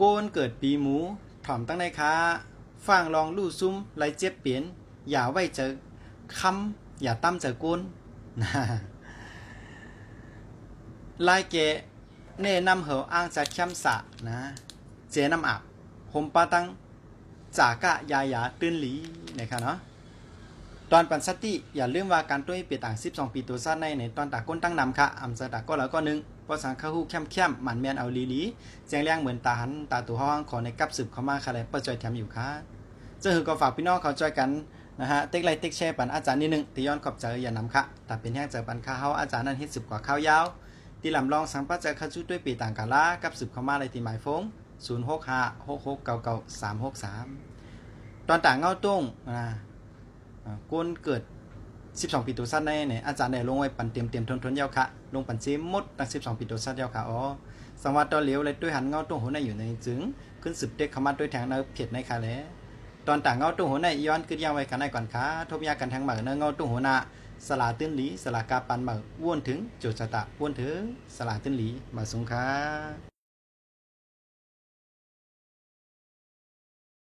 ໂກນເກີດປີໝູ ຖ່ອມຕັ້ງໃນຄ້າ, ຟັງລອງຮູ້ຊຸມ ໄລເຈັບເປັນ, ຢ່າໄວ້ໃຈຄຳ ຢ່າຕາມໃຈໂກນ. ລາຍແກະແນະນຳເຮົາອ້າງຈາກຄຳສານະ ເຈນ້ຳອາບ ໂຮມປາຕັງ ຈາກະຢາຢາຕື່ນຫຼີ ນະຄະເນາະ. ຕອນປັນສະຕິ ຢ່າລືມວ່າການຕຸ້ຍເປຕາງສິບສອງປີໂຕຊາດໃນ ໃນຕອນຕາກົ້ນຕັ້ງນຳຄະ ອຳສະຕາກໍລະກໍໜຶ່ງ ເພາະສັງຄະຫູແຄມໆ ໝັນແມ່ນເອົາຫຼີໆ ແຈ້ງແລງເໝືອນຕາຫັນ ຕາໂຕເຮົາຫາງຂໍໃນກັບສືບເຂົ້າມາຄະ ແລະ ປະຈອຍແຖມຢູ່ຄະ. ເຊິ່ງຄືກໍຝາກພີ່ນ້ອງເຂົາຊ່ອຍກັນນະຮະ ເຕັກໄລເຕັກແຊປັນອາຈານນິດໜຶ່ງ ທີ່ຍ້ອນຂອບໃຈຢ່ານຳຄະ. ຖ້າເປັນແຮງໃຈປັນຄະເຮົາອາຈານນັ້ນເຮັດສືບກວ່າຄາວຍາວ ທີ່ລຳລອງສັງປະຈາຍຄະຊູ້ຕຸ້ຍເປຕາງກາລາ ກັບສືບເຂົ້າມາໄດ້ທີ່ໝາຍໂຟງ ສູນຫົກຫ້າ ຫົກຫົກເກົ້າເກົ້າ ສາມຫົກສາມ. ຕອນຕາເງົາຕົງ ອາ ອາ ໂກນເກີດສິບສອງປີໂຕຊາດໃນ ໃນອາຈານໄດ້ລົງໄວ້ປັນເຕັມໆ ທົນໆ ແລ້ວຄະ ລົງປັນເຊໝົດທັງສິບສອງປີໂຕຊາດແລ້ວຄະ. ອໍ ສັງວ່າຕອນເຫຼວ ແລະ ຕຸ້ຍຫັນເງົາຕົງຫົວໃນຢູ່ໃນຈຶ່ງ ຂຶ້ນສືບເຕັກເຂົ້າມາຕົວແທງໃນເພຈໃນຄະແລ. ຕອນຕາເງົາຕົງຫົວໃນ ຍ້ອນກຶດຢ່າງໄວ້ກັນໃນກ່ອນຄະ. ທົບຍາກັນແທງໃໝ່ໃນເງົາຕົງຫົວໜ້າ ສະຫຼາຕື່ນຫຼີ ສະຫຼາກາປັນໃໝ່ ວນເຖິງ ໂຈດຊະຕາ ວນເຖິງ ສະຫຼາຕື່ນຫຼີ ມາສູງຄະ.